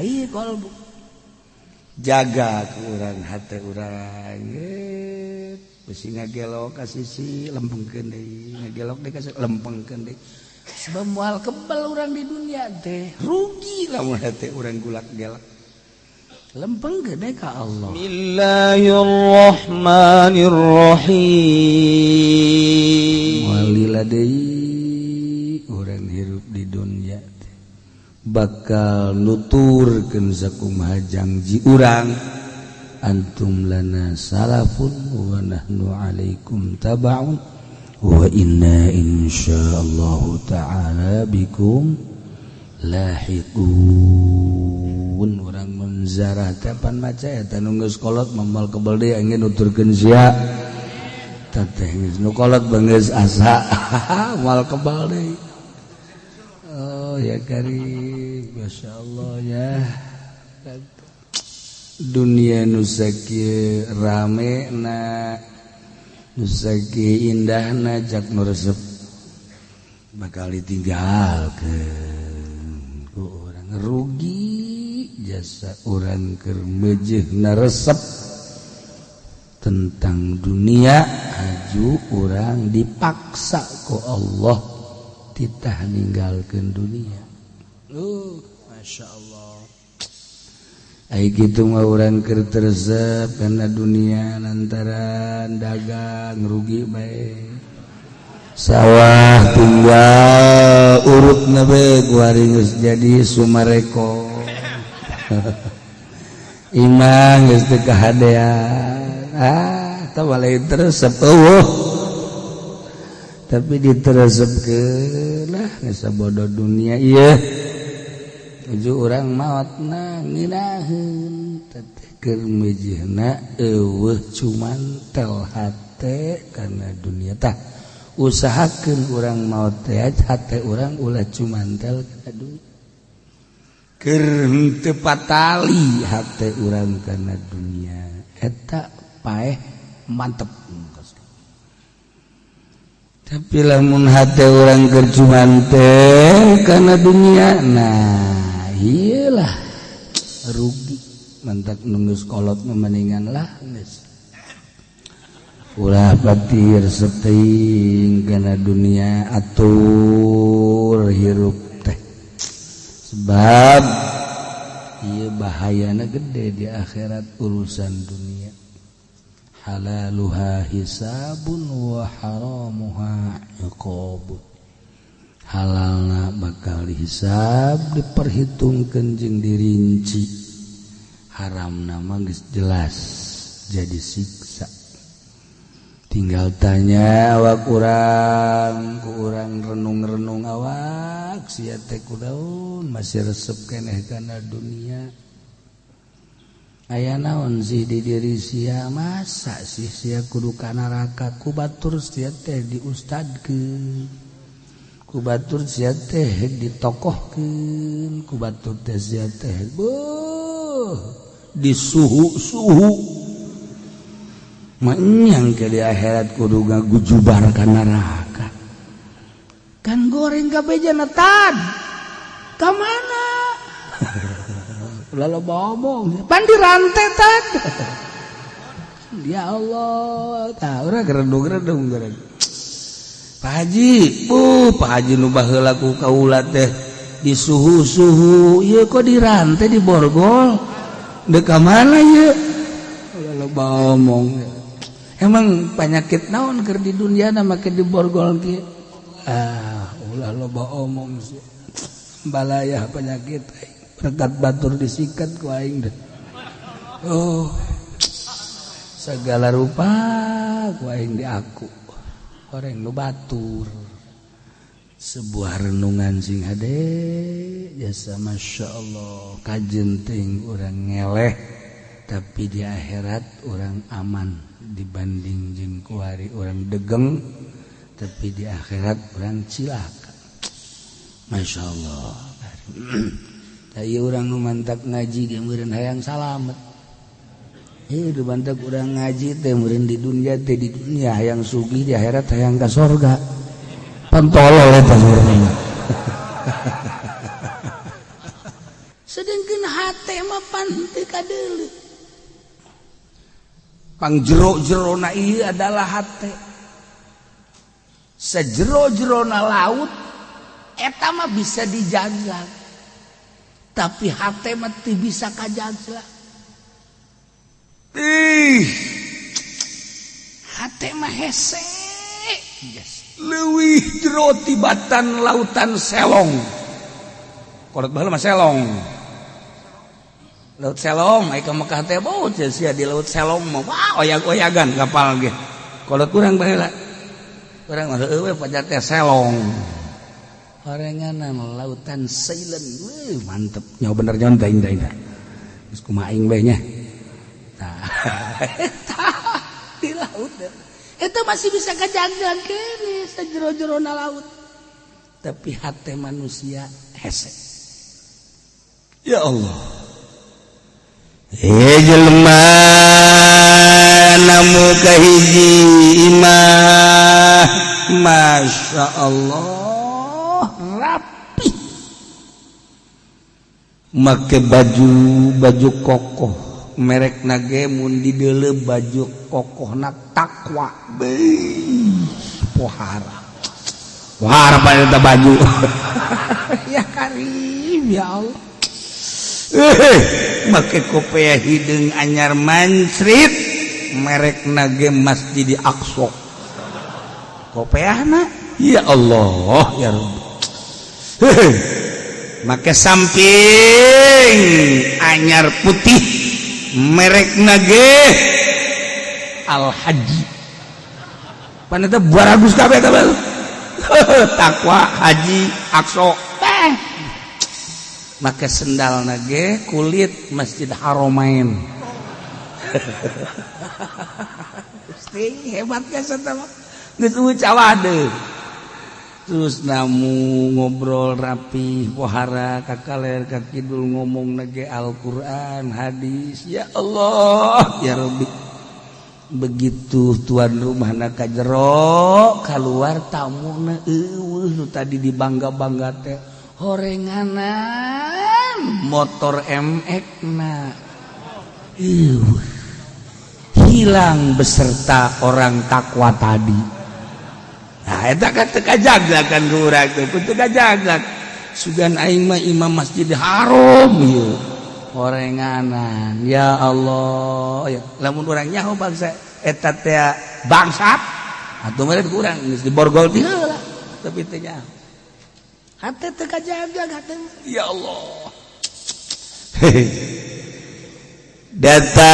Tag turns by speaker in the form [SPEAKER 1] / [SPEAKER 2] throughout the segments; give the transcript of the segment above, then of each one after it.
[SPEAKER 1] Tah, ieu kolbu jaga ku urang hate urang, bisi ngagelok ka sisi, lempengkeun deui, ngagelok deui ka lempengkeun deui, sebab moal kebal urang di dunia teh. Rugi lamun hate urang gulak gelak. Lempeng gede ka Allah.
[SPEAKER 2] Bismillahirrahmanirrahim.
[SPEAKER 1] Moal lila deui urang hirup di dunia teh, bakal nuturkeun sakumaha janji urang, antum lana salafun wa nahnu alaikum tabaun wa inna insyaallah ta'ala bikum lahiqun. Urang munzarah teh pan maca eta nu geus kolot moal kebel deui angin nuturkeun sia teh. Geus nu kolot geus asa moal kebal deui. Oh ya karim, masyaallah ya, dunia nu sakieu rame na, nu sakieu indahna, jak nu resep bakal ditinggalkeun ku urang. Rugi jasa urang keur meujeuhna resep tentang dunia, aju urang dipaksa ku Allah titah ninggalkeun dunia. Masya Allah. Ai kitu mah urang keur teu resep kana dunia, lantaran dagang rugi bae, sawah tinggal urutna bae, kuari geus jadi sumareko, imah geus teu kahadean. Ah, tah lain teu resep, eueuh, tapi diteresepkeun lah, geus bodoh dunia ieu. Tuju urang maotna ngeunaheun teteh keur meujeuhna eueuh cumantel hate kana dunia. Tah, usahakeun urang maot teh hate urang ulah cumantel kana dunia, keur henteu patali hate urang kana dunia, eta paeh mantep. Tapi lamun hate urang keur cumantel kana dunia, nah iyalah, rugi. Mantak nu geus kolot mendingan lah geus ulah pati resep teuing kana dunia, atur hirup teh, sebab ieu bahayana gede di akhirat urusan dunia. Halaluha hisabun wa haramuha iqabun. Halalna bakal dihisab, diperhitungkeun jeung dirinci, haramna mah geus jelas jadi siksa. Tinggal tanya awak urang, ku urang renung-renung awak sia teh, kunaon masih resep keneh kana dunia? Aya naon sih di diri sia? Masa sih sia kudu ka neraka? Ku batur sia teh diustadkeun, ku batur sia teh ditokohkeun, ku batur teh sia teh beuh disuhu-suhu, menyang ke di akhirat kudu ngagujubar ka neraka. Kan goreng kabeh jana tad ka mana? Lalu ngomong pan dirantai tad. Ya Allah, tah urang geredung-geredung goreng. Pak Haji, Pak Haji nu baheula ku kaula teh di suhu-suhu ieu kok dirantai, di borgol, deuk ka mana ieu? Loba omong. Emang penyakit naon keur di dunia na make di borgol kieu? Ah, ulah loba omong sih. Balayah penyakit berkat batur disikat ku aing deh. Oh, segala rupa ku aing diaku. Orang nu batur sebuah renungan sing hade jasa. Masya Allah, kajenting orang ngeleh, tapi di akhirat orang aman dibanding jeung kuari orang degeng, tapi di akhirat orang cilaka. Masya Allah. Tapi orang nu mantak ngaji ge meureun hayang salamet. Ieu dibantak urang ngaji teh meureun di dunia teh, di dunia hayang sugih, di akhirat hayang ka sorga. Pan tolol eta urang. Sedengkeun hate mah pan teu kadeuleu. Pang jero-jerona ieu adalah hate. Sejero-jerona laut eta mah bisa dijaga. Tapi hate mah teu bisa kajaga. Ih. Hate mah hese. Yes. Leuwih jero tibatan lautan Selong. Kolot baheula mah Selong. Laut Selong, ai ka Mekah teh bau sia di Laut Selong mah. Wah, oyag-oyagan kapal ge. Kolot urang baheula. Urang mah heueuh we pajar teh Selong. Horenganan lautan Sailen. Wih, mantep. Nyawa bener nyon teh indah indah. Geus kumaha aing bae nya. Tah. Di laut itu masih bisa kajaga kene sajero-jerona laut. Tapi hati manusia hese. Ya Allah.
[SPEAKER 2] Eh, jelema namu ka hiji imah,
[SPEAKER 1] Masya Allah, rapi, make baju baju kokoh, merek nage mun dideuleu baju kokoh na Takwa. Beuh, pohara pohara pada baju. Ya Karim, ya Allah.
[SPEAKER 2] Make kopeah hideung anyar mancrit, merek nage Masjid Aqsa kopeahna. Ya Allah, ya Rabbi. Make samping anyar putih, merek nage Al Haji.
[SPEAKER 1] Pan eta baragus kabeh eta, Takwa, Haji, Aqsa teh. Make sendal nage kulit Masjid Haromain. Gusti, hebat geus eta mah, geus cawade. Terus namu ngobrol rapi, pohara ka kaler ka kidul, ngomong nage Al-Qur'an, hadis. Ya Allah, ya Rabbi. Begitu tuan rumah na ka jero, keluar tamu na eueuh. Nu tadi dibangga-bangga teh horenganan motor MX na eueuh, hilang beserta orang takwa tadi. Nah, eta kan teu kajaga kan ku urang teh, teu kajaga. Sugan aing mah imam Masjid Haram ieu horenganan. Ya Allah, ya lamun urang nyaho bangsa eta teh bangsat atuh meureun ku urang geus diborgol ti heula, tapi teu nyaho. Hate teu kajaga hate. Ya Allah.
[SPEAKER 2] Datang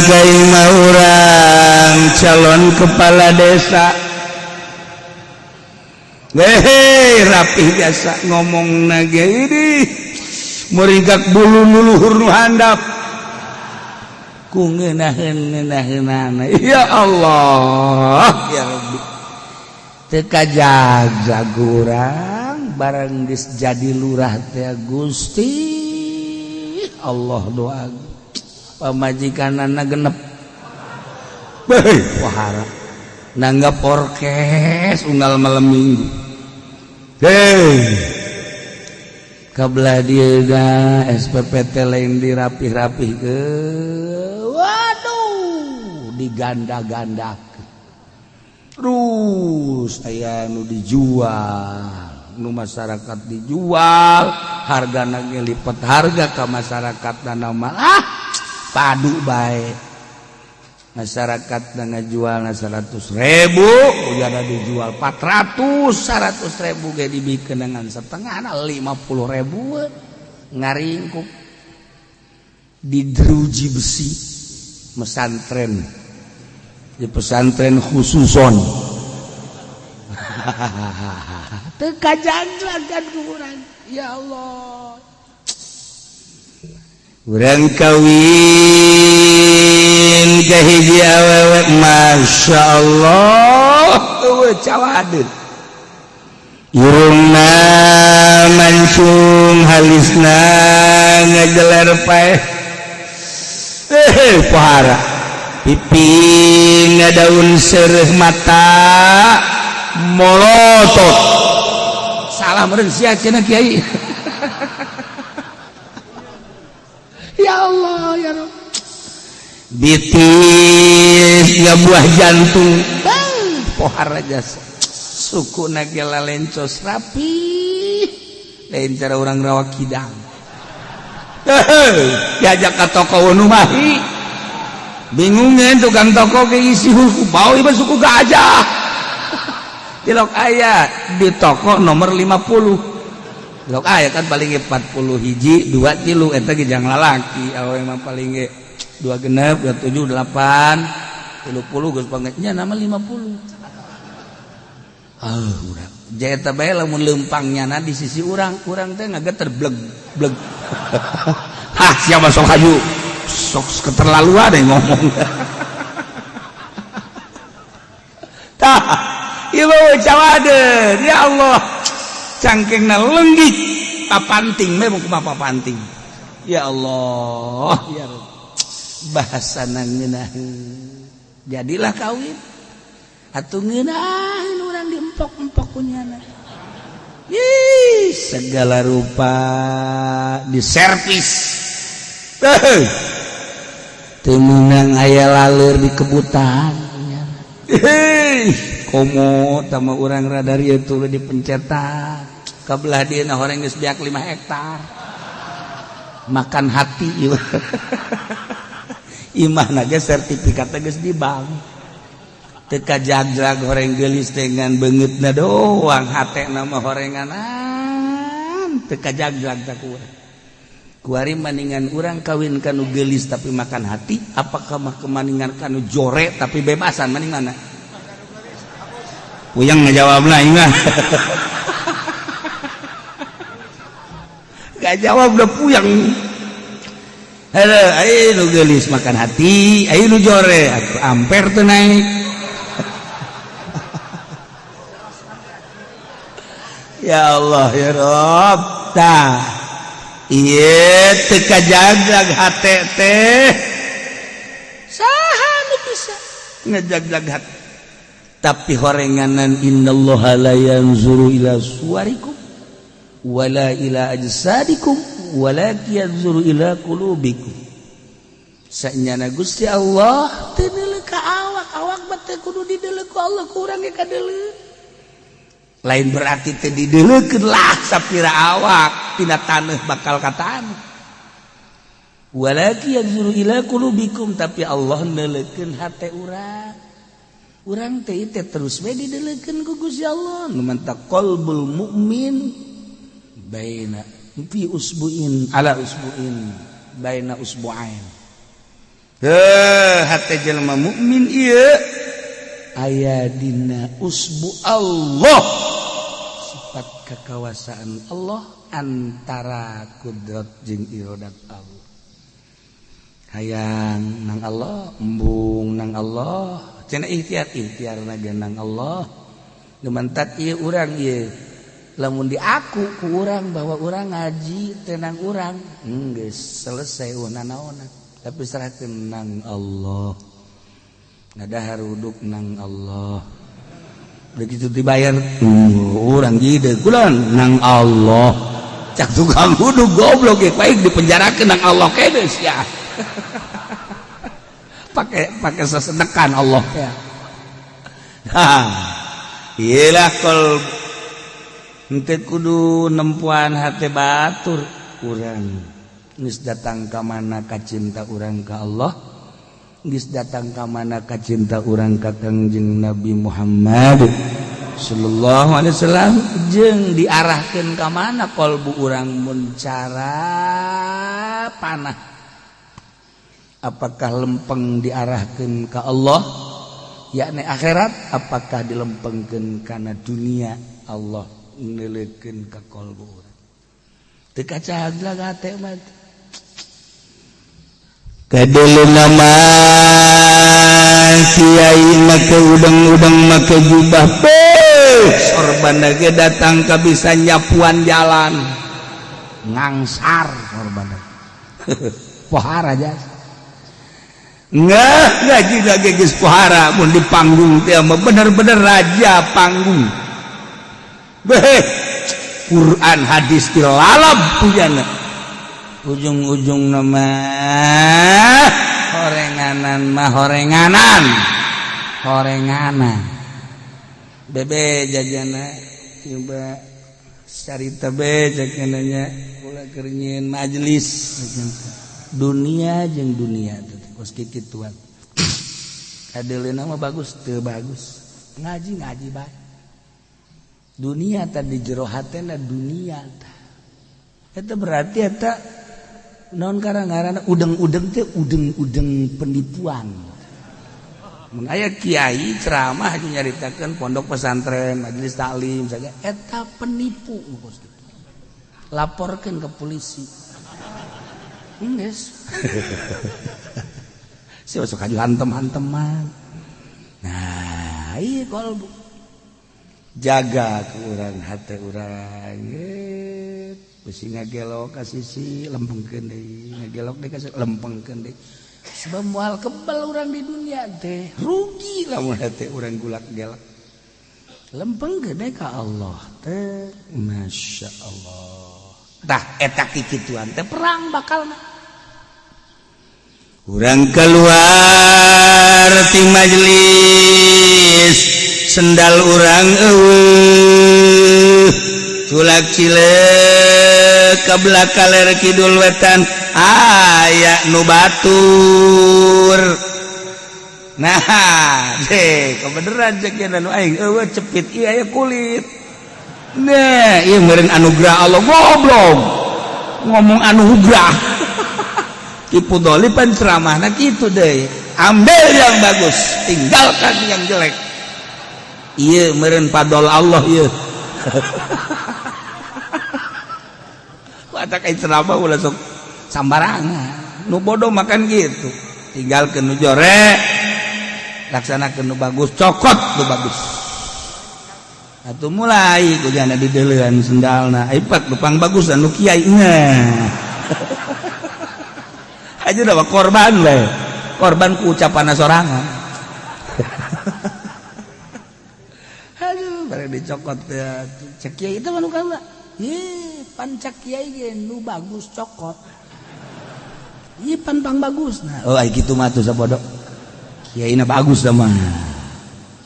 [SPEAKER 2] ka imah urang calon kepala desa. Hehe, rapih biasa, ngomong nage ini merigak bulu muluhur nu handap ku ngeunaheun ngeunaheunana. Ya Allah, ya Rabbi, teu kajaga urang barang geus jadi lurah teh. Gusti Allah, doa pamajikanana genep. Beuh, wahara nanggap orkes unggal malam Minggu. Hei, kabelah dia dah SPPT lain dirapih-rapih ke, waduh, diganda-ganda terus. Aya nu dijual, nu masyarakat dijual harga lipat harga ke masyarakat dan malah padu baik. Masyarakat ngajual 100.000, udah dijual 400, 100.000 ge dibikin dengan setengah 50.000, ngaringkuk di druji besi pesantren, di pesantren khususon. Teu kajanglagan ku urang. Ya Allah. Urang kawin ka hiji awewe, Masya Allah, eueuh cawadeun, irungna mancung, halisna ngajeler paeh. Eh, pohara, pipi ngadaun seureuh, mata molotot. Salah meureun sia cenah kiai.
[SPEAKER 1] Ya Allah, ya Rob, bitis ya, buah jantung pohar aja. Suku nagela lencos rapi, lain cara orang rawa kidang. Diajak ke toko nu mahi, bingungnya tukang toko ke isi suku bau ieu suku gajah. Tilok aya di toko nomor 50, tilok aya kan paling 40 hiji dua tilu, eta ge jang lalaki. Awewe mah paling ge dua genep, dua tujuh, delapan, 30 geus nya nama 50. Ah, urang jaya eta bae lamun leumpangnya na di sisi urang, urang teh ngageter, bleg bleg. Ah, siapa sok haju, sok keterlaluan deh ngomong. Tah, ieu cawadeun, ya Allah, cangkengna lenggik, papanting memang kumaha papanting. Ya Allah, ya Rabb, bahasana ngeunaheun jadilah kawin atuh ngeunaheun urang diempok-empok kunyana. Ih, segala rupa diservis. Teu meunang aya laleur di kebutaan. Hei, komo tama urang rada rieu tuluy dipencetan. Kabelah dieuna horeng geus beak 5 hektar. Makan hati ieu. Imahna ge sertifikatna geus di bank. Teu kajagjag horeng geulis dengan beungeutna doang, hatena mah horenganan teu kajagjag tak ku urang. Kuari maningan urang kawin kanu geulis tapi makan hati, apakah mah kemaningan kanu jore tapi bebasan, maning mana? Puyeng ngejawab lah ingat. Gak jawab udah puyeng. Halo, ayo nu geulis makan hati, ayo nu jore, atuh amper tuh naik. Ya Allah, ya Rob, tah. Ieu teu kajaglag hate teh. Saha nu bisa ngejaglag hate? Tapi horenganan innallaha la yanzuru ila suwarikum wala ila ajsadikum walakin yanzuru ila qulubikum. Sanyana Gusti Allah teu neuleuh ka awak, awak mah teu kudu dideuleuh ku Allah, ku urang ge kadeuleuh. Lain berarti teu dideuleukeun lah, sapira awak tina taneuh bakal ka taneuh. Walakin yanzuru ila qulubikum, tapi Allah neuleukeun hate urang. Urang teh teh terus we dideleukeun ku Gusti Allah. Nu mantak qalbul mukmin baina fi usbuin ala usbuin baina usbuain. Heuh, hate jelema mukmin ieu aya dina usbu Allah, sifat kekawasaan Allah antara kudrat jeung iradat Allah. Hayang nang Allah, embung nang Allah, cenah ikhtiar, ikhtiar ge nang Allah. Gementak ieu urang ieu lamun diaku ku urang bahwa urang ngaji tenang urang, geus selesai nanaonan, tapi serahkeun nang Allah, ngadahar uduk nang Allah, begitu dibayar urang jide kulon nang Allah. Cak tukang uduk, goblok ya, baik dipenjarakeun nang Allah kene sia. Pakai pakai sesedekan Allah ya. Ha, iyalah kol henteu kudu nempuan hate batur. Urang geus datang ka mana kacinta urang ka Allah, geus datang ka mana kacinta urang ka Kangjeng Nabi Muhammad sallallahu alaihi wasallam, jeung diarahkeun ka mana kolbu urang mun cara panah, apakah lempeng diarahkan ke Allah yakni akhirat, apakah dilempengkeun kana dunia? Allah neuleukeun ka kolbu urang, teu kacaglag hate mah. Kadeuleu mah kiai make udang-udang, make jubah, beuh, sorban ge datang ka bisa nyapuan jalan, ngangsar sorban pohara aja. Nggak ngaji lagi geus pohara mun di panggung teh mah bener-bener raja panggung. Beh, Quran hadis dilalap punyana.
[SPEAKER 2] Ujung-ujung nama horenganan mah horenganan horenganan bebe jajana coba carita be jajananya ulah keur nyieun majelis dunia jeung dunia teh kos kikituan. Kadeuleuna mah bagus teu bagus, ngaji ngaji bae dunia tadi jero hatena dunia tah eta berarti eta naon karang-ngaranna udeng-udeng teh udeng-udeng penipuan. Mun aya kiai ceramah jeung nyaritakeun pondok pesantren, majelis taklim saja eta penipu kos kitu. Laporkeun ke polisi. Geus. Si sok aju hantem-hanteman. Nah, ieu kolbu. Jaga ke urang hate urang. Bisi ngagelok ka sisi lempengkeun deui, ngagelok deui ka sisi lempengkeun deui. Sebab moal kebal urang di dunia teh, rugi lamun hate urang gulak gelak. Lempengkeun deui ka Allah teh, Masya Allah. Tah eta kikituan teh perang bakalna. Urang keluar ti majelis, sendal urang eueuh, culak cileuk ka kaler kidul wetan aya nu batur. Nah, deh, kebeneran cek nu aing eueuh cepit ieu aya kulit. Nah, ieu meureun anugerah Allah goblok. Ngomong anugerah. Ki Pudoli pan ceramahna kitu deh. Ambil yang bagus, tinggalkan yang jelek. Ieu meureun fadol Allah ieu. Watak ai ceramah ulah sok sambarangan. Nu bodoh makan gitu. Tinggalkeun nu jorek, laksanakeun nu bagus, cokot nu bagus. Atuh mulai kujana dideuleuan sendalna, ipat nu pang bagus nu kiai nah. Aja udah korban we. Korban ku ucapan sorangan. Aduh, bareng dicokot ya. Cek kiai itu mah nu kaula. Ih, pan cek kiai ge nu bagus cokot. Ih, pan pang bagus. Nah, oh ai kitu mah tuh sabodo. Kiai na bagus dah mah.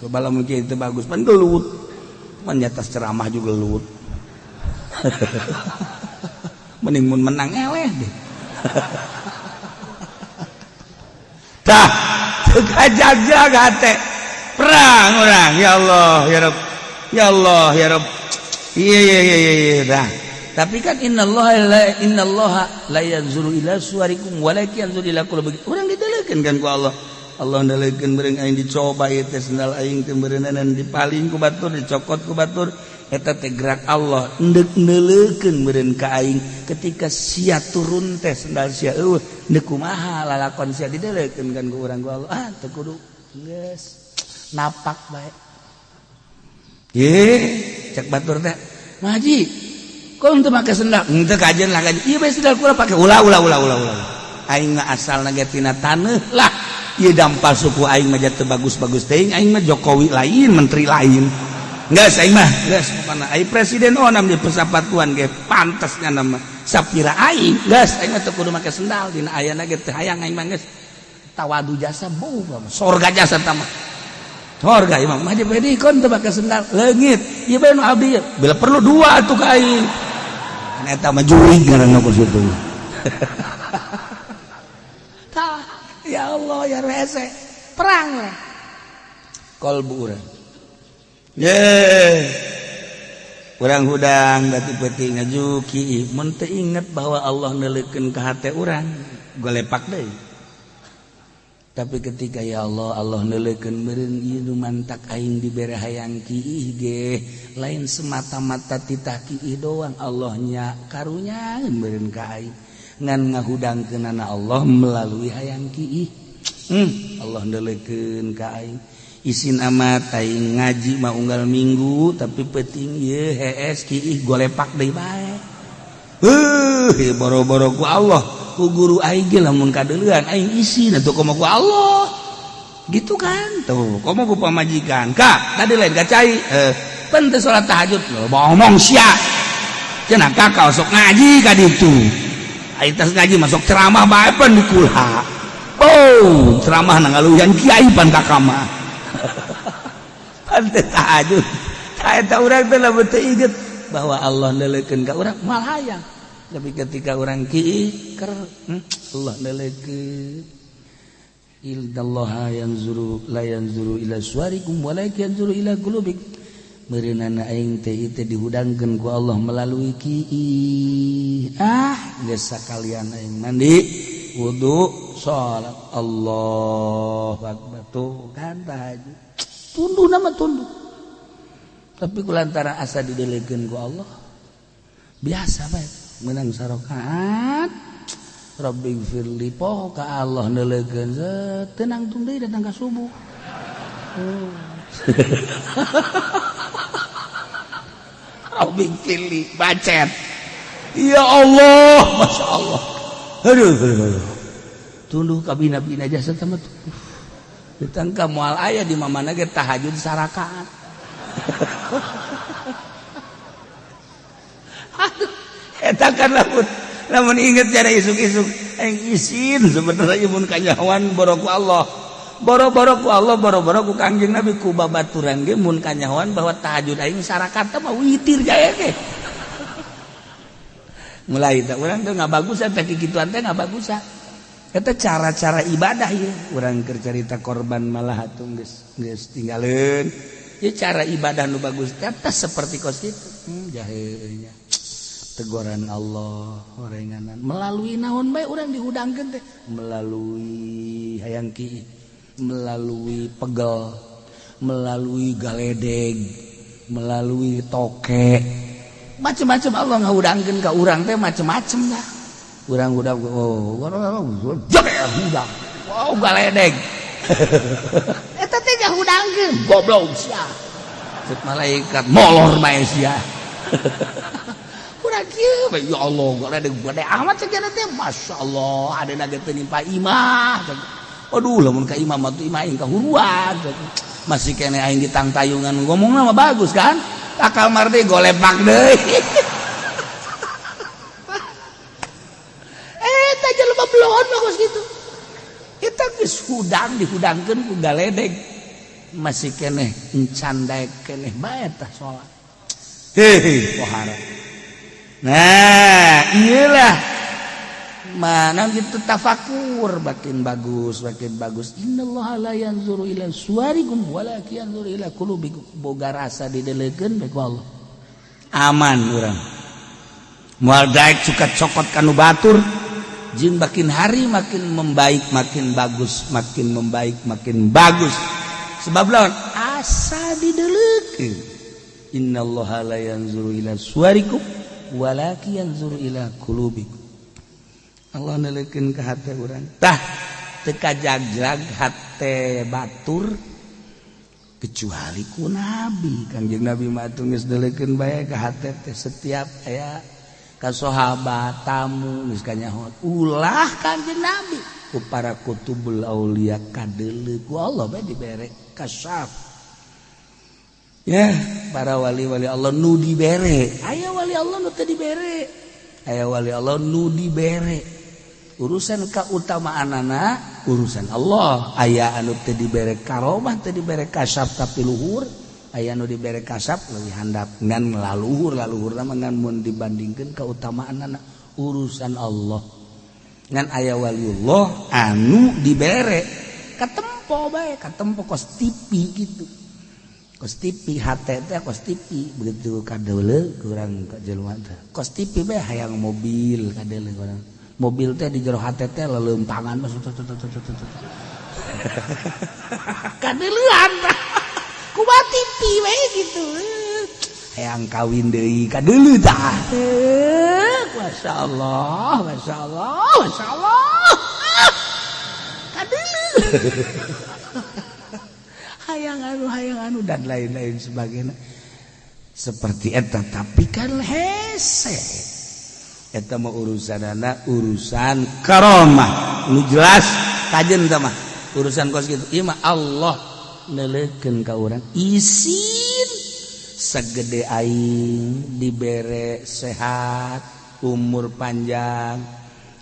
[SPEAKER 2] Coba lamun kiai teu bagus pan gelut. Pan di atas ceramah juga gelut. Mending mun menang eleh deh. Tah, teu kajaga hate. Perang orang, ya Allah, ya Rabb. Ya Allah, ya Rabb. Iya iya iya iya dah. Tapi kan innallaha la yanzuru ila suwarikum walakin yanzuru ila qulubikum. Urang didelekeun kan ku Allah. Allah ndelekeun meureun aing dicoba ieu teh sendal aing teh meureuneunan dipaling ku batur, dicokot ku batur. Eta teh gerak Allah endek neuleukeun meureun ka aing ketika sia turun teh sendal sia eueuh deuk kumaha lalakon sia didelekeun kan ku urang ku Allah. Ah teu kudu geus napak bae. Ye cek batur teh Maji kok henteu make sendal henteu kajen lah kajen ieu bae sendal kula pake ulah ulah ulah ulah ulah aing mah asalna ge tina taneuh lah ieu dampal suku aing mah teu bagus-bagus teuing aing mah Jokowi lain menteri lain. Geus aing mah geus pokona aing presiden onam di persapatuan ge pantasnya nama sapira aing geus aing mah teu kudu make sendal dina ayana ge teu hayang aing mah geus tawadu jasa bau sorga jasa tah mah sorga imam mah di kon teu make sendal leungit ieu bae nu abdi bila perlu dua atuh ka aing kan eta mah jurig ngaranna ku situ. Tah ya Allah ya rese perang lah kolbu urang. Ye urang hudang berarti penting ngajuki mun teu inget bahwa Allah neuleukeun ka hate urang golepak deui. Tapi ketika ya Allah Allah neuleukeun meureun ieu nu mantak aing dibere hayang kiih ge lain semata-mata titah kiih doang Allahnya karunya meureun ka aing ngan ngahudangkeunana Allah melalui hayang kiih. Allah neuleukeun ka aing isin amat aing ngaji mah unggal minggu tapi penting ieu hees kiih golepak deui bae. Boro-boro ku Allah ku guru aing ge lamun kadeuleuan aing isin atuh komo ku Allah gitu kan tuh komo ku pamajikan ka tadi lain ka cai pan teu salat tahajud ngomong sia cenah kakak sok ngaji ka ditu.
[SPEAKER 1] Aing tas ngaji masuk ceramah bae pan di kulha. Oh, ceramah na ngaluyan kiai pan ka kamar. Pan teu tahajud. Tah eta urang teh lamun teu inget bahwa Allah neuleukeun ka urang moal hayang. Tapi ketika urang kiiker, Allah neuleukeun. Innallaha yanzuru la yanzuru ila suwarikum walakin yanzuru ila qulubikum. Meureunana aing teh ieu teh dihudangkeun ku Allah melalui kiih. Ah, geus sakalian aing mandi, wudu, salat. Allahu akbar. Tuh kan tahajud. Tunduh nama tunduh. Tapi kulantaran asa didelekeun ku Allah, biasa bae menang sarakaat. Rabbighfirli poho ka Allah neuleukeun tenang tung deui datang ka subuh. Oh. Rabbighfirli bacet. Ya Allah, Masya Allah. Aduh, aduh, aduh. Tunduh kabina-bina jasa sama tuh. Datang ka moal aya di mamana ge tahajud sarakaat. Aduh, eta kan lamun inget cara isuk-isuk aing isin sebenarnya mun kanyahoan boro ku Allah. Boro-boro ku Allah, boro-boro ku Kangjeng Nabi, ku babaturan ge mun kanyahoan bahwa tahajud aing sarakaat mah witir jae ge. Mulai teh urang teh ngabagusan teh kikituan teh ngabagusan. Eta cara-cara ibadah ieu urang keur carita korban malah atuh geus geus tinggaleun. Ieu cara ibadah nu bagus teh seperti kos kitu. Jahe nya. Teguran Allah horenganan melalui naon bae urang dihudangkeun teh melalui hayang ki, melalui pegel, melalui galedeg, melalui toke, macem-macem Allah ngahudangkeun ka urang teh macem-macem dah. Urang hudang, oh, hudang, wow galedeg. Eta teh ngahudangkeun, goblok sia. Cek malaikat molor bae sia. Urang kieu bae ya Allah, galedeg gede amat cek teh, masyaallah, adena ge teu nimpa imah. Aduh, lamun ka imah mah tuh imah aing kahuruan. Masih kene aing ditangtayungan ngomongna mah bagus kan? Ka kamar deui golepak deui. Eta jelema belon mah kos kitu. Eta geus hudang dihudangkeun ku galedeg. Masih keneh encan daek keneh bae tah salat. Heuh, pohara. Nah, iyalah mana gitu tafakur makin bagus makin bagus. Innallaha la yanzuru ila suwarikum walakin yanzuru ila qulubikum. Boga rasa didelekeun bae ku Allah. Aman urang. Moal daek suka cokot kanu batur jeung makin hari makin membaik makin bagus makin membaik makin bagus. Sebab lawan asa didelekeun. Innallaha la yanzuru ila suwarikum walakin yanzuru ila qulubikum. Allah neulekeun ka hate urang. Tah teu kajagjag hate batur kecuali ku nabi. Kangjeng Nabi mah atuh geus neulekeun bae ka hate teh setiap aya ka sahabat tamu geus kanyaho. Ulah Kangjeng Nabi ku para kutubul aulia kadeuleu ku Allah bae dibere kasyaf. Ya, para wali-wali Allah nu dibere. Aya wali Allah nu teu dibere. Aya wali Allah nu dibere. Urusan keutamaanana urusan Allah. Aya anu teu dibere karomah, teu dibere kasyaf tapi luhur. Aya anu dibere kasyaf leuwih handap ngan laluhur laluhurna mah ngan mun dibandingkeun keutamaanana urusan Allah. Ngan aya waliullah anu dibere katempo bae, katempo kos TV gitu. Kos TV hate teh kos TV begitu kadeuleu kurang ka jelema teh. Kos TV bae hayang mobil kadeuleu kurang. Mobil teh di jero hate teh leuleumpangan kadeuleuan tah. Kumaha TV bae gitu. Hayang kawin deui kadeuleu tah. Masyaallah, masyaallah, masyaallah. Kadeuleu. Hayang anu dan lain-lain sebagainya. Seperti eta tapi kan hese. Eta mah urusanana urusan karomah. Nu jelas kajen tah mah urusan kos kitu. Ieu mah Allah neulekeun ka urang isin segede aing dibere sehat, umur panjang.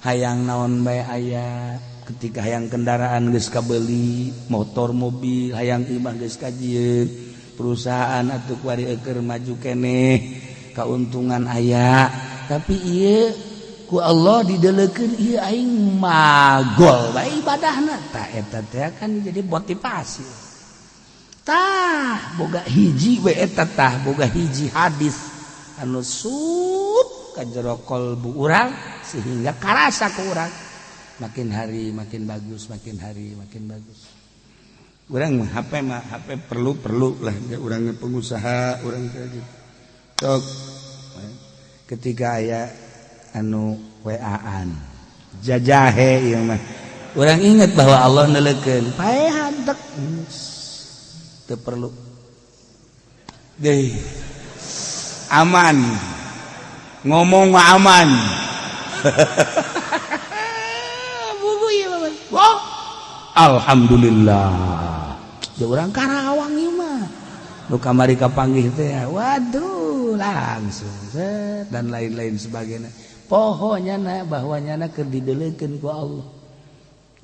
[SPEAKER 1] Hayang naon bae aya. Ketika hayang kendaraan geus kabeli, motor, mobil, hayang imah geus kajieun, perusahaan atuh kuari eueur maju keneh, kauntungan aya. Tapi ieu ku Allah didelekeun ieu aing magol bae ibadahna. Tah, eta teh kan jadi motivasi. Tah, boga hiji we eta, tah boga hiji hadis anu sup ka jero kolbu urang sehingga karasa ku urang makin hari makin bagus, makin hari makin bagus. Urang mah HP mah HP perlu perlu lah ya, urang pengusaha, urang kayak gitu. Tok, ketika aya anu WA-an jajahe ieu mah, urang inget bahwa Allah neuleukeun paehan tek, teu perlu deh, aman, ngomong mah aman. Buku ieu mah. Wah, alhamdulillah. Ya, urang Karawang ieu mah nu kamari kapanggih teh, waduh, langsung set dan lain-lain sebagainya. Pokoknya na bahwa nyana keur dideleukeun ku Allah.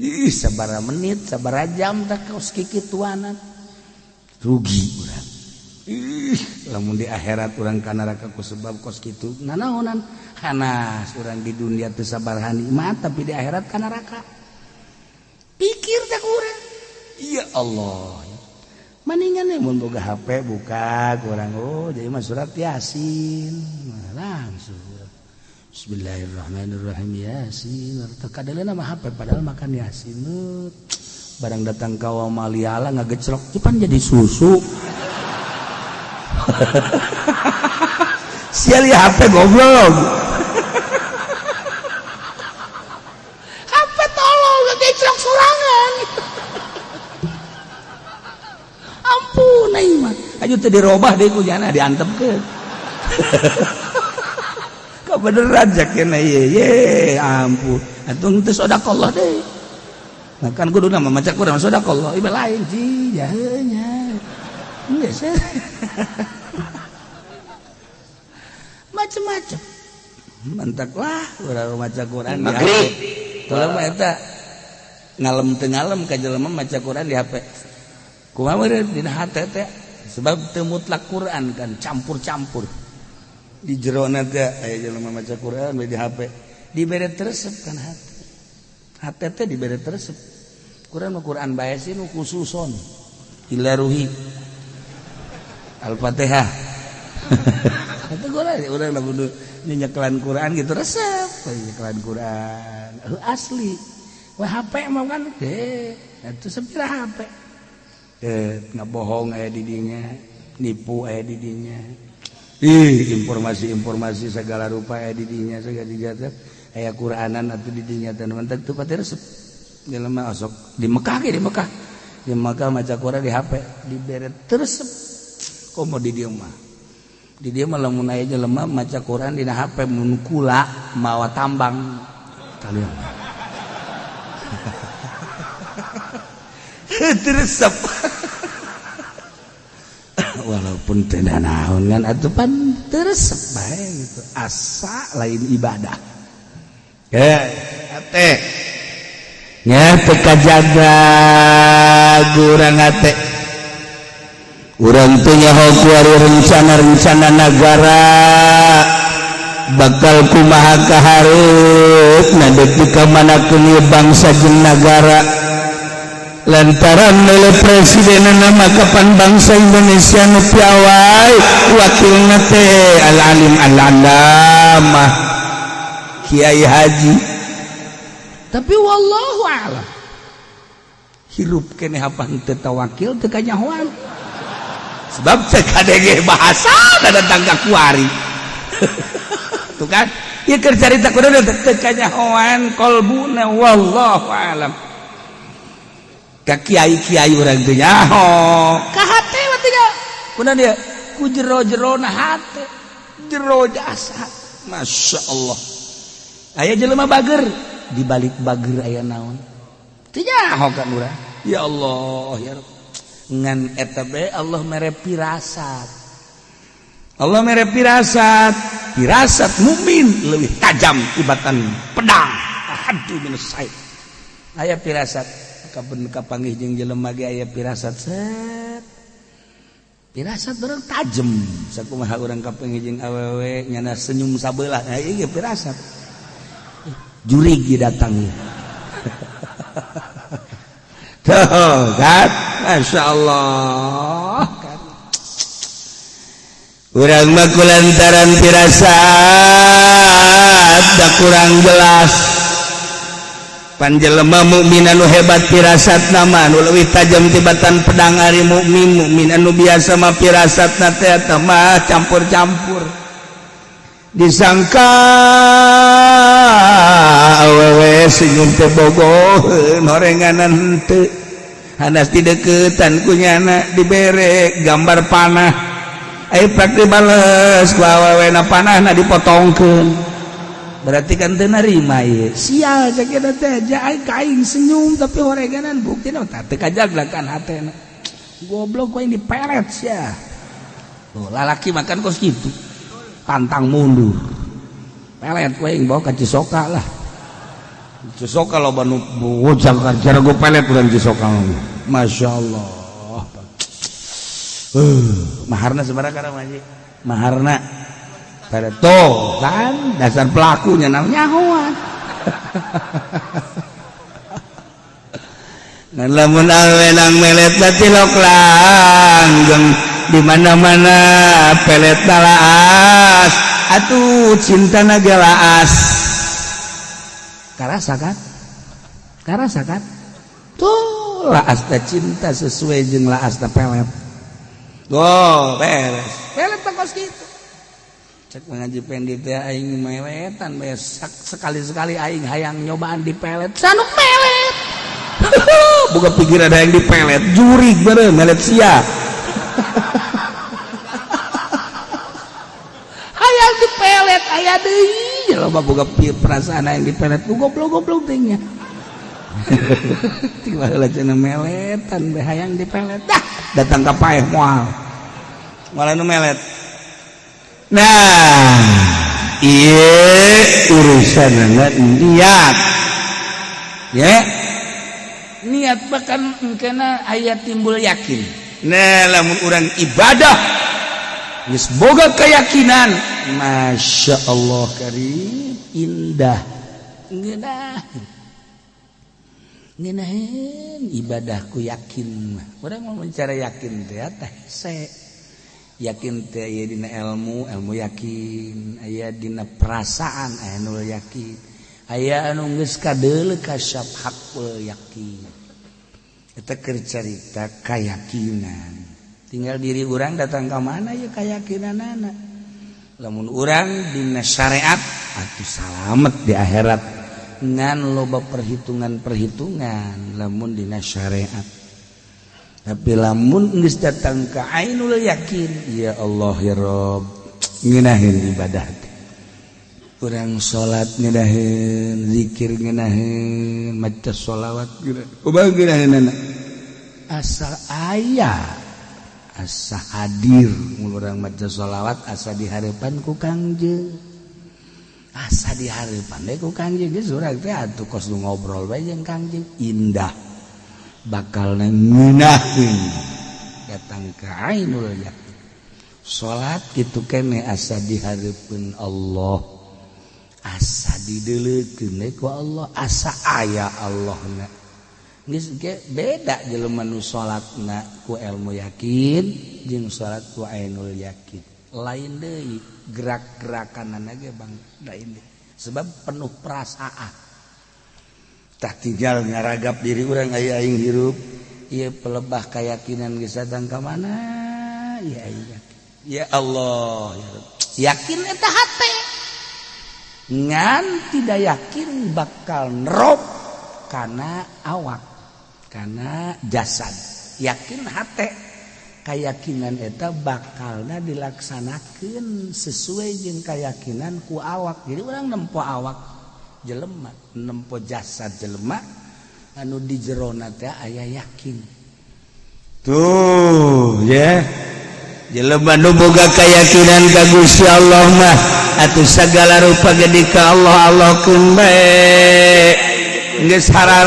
[SPEAKER 1] Ih, sabaraha menit, sabaraha jam tak kaos kikituanan, rugi urang. Ih, lamun di akhirat urang ka neraka ku sebab kos kitu, nanaonan hanas urang di dunia teu sabaraha nikmat, tapi di akhirat ka neraka. Pikir teh urang, ya Allah, mendingan mun boga HP buka kurang, oh, jadi mah surat Yasin. Nah, langsung Bismillahirrahmanirrahim, Yasin teu kadeleuna mah HP, padahal makan Yasin. Barang datang ka maliala ngagecrok cuman jadi susu. Sial ya HP, goblok. HP tolol, ngagecrok sorangan. Ampun aing mah. Ayo teu dirobah deui ku jana, diantepkeun. Kebeneran jakena ye ye, ampun. Atuh teu sedekah deui. Nah, kan kudu nama maca Quran sedekah, ieu lain ji jahenya. Geus. Macem-macem. Mantak lah urang maca Quran di HP. Tolong mah eta ngalem teu ngalem ka jelema maca Quran di HP. Kumaha meureun dina hate teh, sebab teu mutlak Quran kan campur-campur. Di jerona teh aya jelema maca Quran di HP, dibere resep kan hate. Hate teh dibere resep. Quran mah Quran bae sih nu khususon. Ila ruhi. Al-Fatihah. Itu gua urang lamun nyekelan Quran gitu resep, nyekelan Quran. Asli. Wah, HP mah kan deh, itu sepira HP. Ngebohong aya di dinya, nipu aya di dinya. Ih, informasi-informasi segala rupa aya di dinya, segala dijata. Aya Quranan atuh di dinya teh mantap teu pati resep. Jelema osok di Mekah ge, di Mekah. Di Mekah maca Quran di HP dibere resep. Komo di dieu mah. Di dieu mah lamun aya jelema maca Quran dina HP mun kula mawa tambang kalian. Resep. Walaupun teu naon kan atuh pan teu resep bae gitu. Asa lain ibadah. Ate. Nya teu kajaga urang ate. Urang teu nyaho kuari rencana-rencana nagara bakal kumaha kahareup, na deuk dikamanakeun ieu bangsa jeung nagara. Lantaran oleh presiden nama kapan bangsa Indonesia nu piawai wakilna teh al alim al alamah Kiai Haji, tapi wallahu a'lam hirup keneh apa teu tawakil, teu kanyahoan, sebab teu kadenge bahasa datang ka kuari. Tuh kan ieu keur carita kudu teu kanyahoan kolbuna, wallahu a'lam. Ka kiai-kiai urang teu nyaho ka hate mah tidak kunaon dia ku jero-jerona hate, jero jasad. Masya Allah, aya jelema bager, di balik bager aya naon teu nyaho kan urang. Ya Allah, ya Rabb, ngan eta bae Allah mere pirasat, Allah mere pirasat, pirasat mukmin leuwih tajam tibatan pedang.
[SPEAKER 2] Ahaddu minas saif. Aya pirasat kapan kapanggih jeung jelema ge aya pirasat set. Pirasat urang tajem. Sakumaha urang kapanggih jeung awewe nyana senyum sabelah. Nah, ieu pirasat. Jurig datang. Tuh kan, Masya Allah. Urang mah kulantaran pirasat da kurang jelas. Panjelema mukmin anu hebat pirasat nama anu leuwih tajam tibatan pedang ari mukmin. Mukmin anu biasa mah pirasatna teh eta mah campur-campur. Disangka awewe senyum teh bogoheun, horenganan henteu. Hanas dideukeutan ku nyana dibere gambar panah. Ayo prak dibales ku awewena, panahna dipotongkeun. Berarti kan teu narima ieu. Sial cek eta teh, aing ka aing senyum tapi horenganan buktina tah teu kajaglakan hatena. Goblok, ku aing diperet sia. Tuh, lalaki makan kos kitu. Pantang mundur. Pelet ku aing bawa ka Cisoka lah. Cisoka loba nu bujang cara gue pelet urang Cisoka. Masya Allah. Maharna sabaraha kana mah? Maharna pada tuh kan dasar pelakunya namanya nyahoan. Ngan lamun awenang melet tilok langgeng di mana-mana pelet laas atuh cintana ge laas. Karasa kan? Karasa kan? Tuh laas teh cinta sesuai jeung laas teh pelet. Oh, beres. Pelet teh kos kitu. Cek mengaji pendi teh aing meletan bae sekali-sekali aing hayang nyobaan di pelet. Sanuk melet. Boga pikiran hayang di pelet, jurig beureum melet sia. Hayang di pelet aya deui. Loba boga perasaan hayang di pelet, goblok-goblok teh nya. Tiba heula cenah meletan bae hayang di pelet. Dah datang ka paeh moal. Moal anu melet. Nah, ieu urusanna niat. Ya. Niat bahkan engkena aya timbul yakin. Nah, lamun urang ibadah geus boga keyakinan, Masya Allah karim, indah. Ngeunah. Ngeunaheun ibadahku yakin mah. Urang mau bicara yakin teh teh hese. Yakin teh aya dina ilmu, ilmu yakin, aya dina perasaan aya nu yakin. Aya anu geus kadeuleu kasyaf hakul yakin. Eta keur carita kayakinan. Tinggal diri urang datang ka mana ya kayakinanana. Lamun urang dina syariat atuh salamet di akhirat. Ngan loba perhitungan-perhitungan lamun dina syariat. Tapi lamun geus datang ka ainul yakin, ya Allah ya Rob, ngeunaheun ibadah teh. Urang salat ngeunaheun, zikir ngeunaheun, maca sholawat ngeunaheun. Kumaha ngeunaheunana? Asal aya, asa hadir mun urang maca sholawat asa dihareupan ku Kangjeng. Asa dihareupan we ku Kangjeng geus urang teh atuh kos nu ngobrol bae jeung Kangjeng indah. Bakal ngeunaheun datang ke ainul yakin. Salat kitu kene asa dihareupeun Allah, asa dideuleukeun we ku Allah, asa aya Allahna. Geus ge beda jelema nu salatna ku ilmu yakin jeung salat ku ainul yakin. Lain deui gerak-gerakanana ge bang, lain deui. Sebab penuh perasaan. Tah tinggal ngaragap diri urang aya aing hirup ieu pelebah keyakinan geus datang ka mana ya aing yakin. Ya Allah ya Rabb. Yakin eta hate. Ngan tidak yakin bakal nerop kana awak, kana jasad. Yakin hate keyakinan eta bakalna dilaksanakeun sesuai jeung keyakinan ku awak. Jadi urang nempo awak jelema, nempo jasad jelema anu di jerona teh aya yakin. Tuh ya. Jelema nu boga keyakinan ka Gusti Allah mah
[SPEAKER 1] Atuh segala rupa gede ka Allah, Allah keun bae. Geus hararampang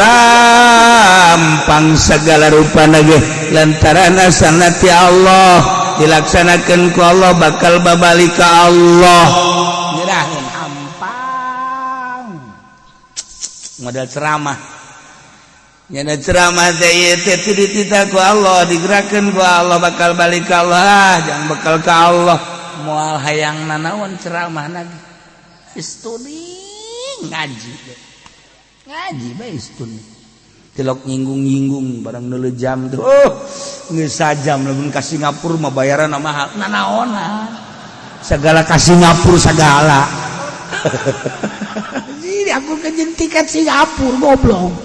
[SPEAKER 1] segala rupa ge lantaran asalna ti Allah, dilaksanakeun ku Allah, bakal babalik ka Allah. Nyerahin hampang modal ceramah. Nyana ceramah teh ieu teh teu dititah ku Allah, digerakkeun ku Allah, bakal balik ka Allah. Jangan bakal ka Allah, moal hayang nanaon ceramah lagi. Istuni ngaji ngaji bae, istuni tilok nyinggung-nyinggung barang neuleuh jam tuh. Oh, geus sajam. Lamun ka Singapura mah bayaran mahal, nanaonan segala ka Singapura segala. Jadi aku kejen tiket Singapura, goblok,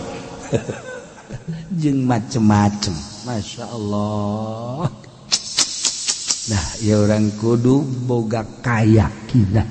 [SPEAKER 1] jeung macem-macem. Masya Allah. Nah ya, orang kudu boga keyakinan.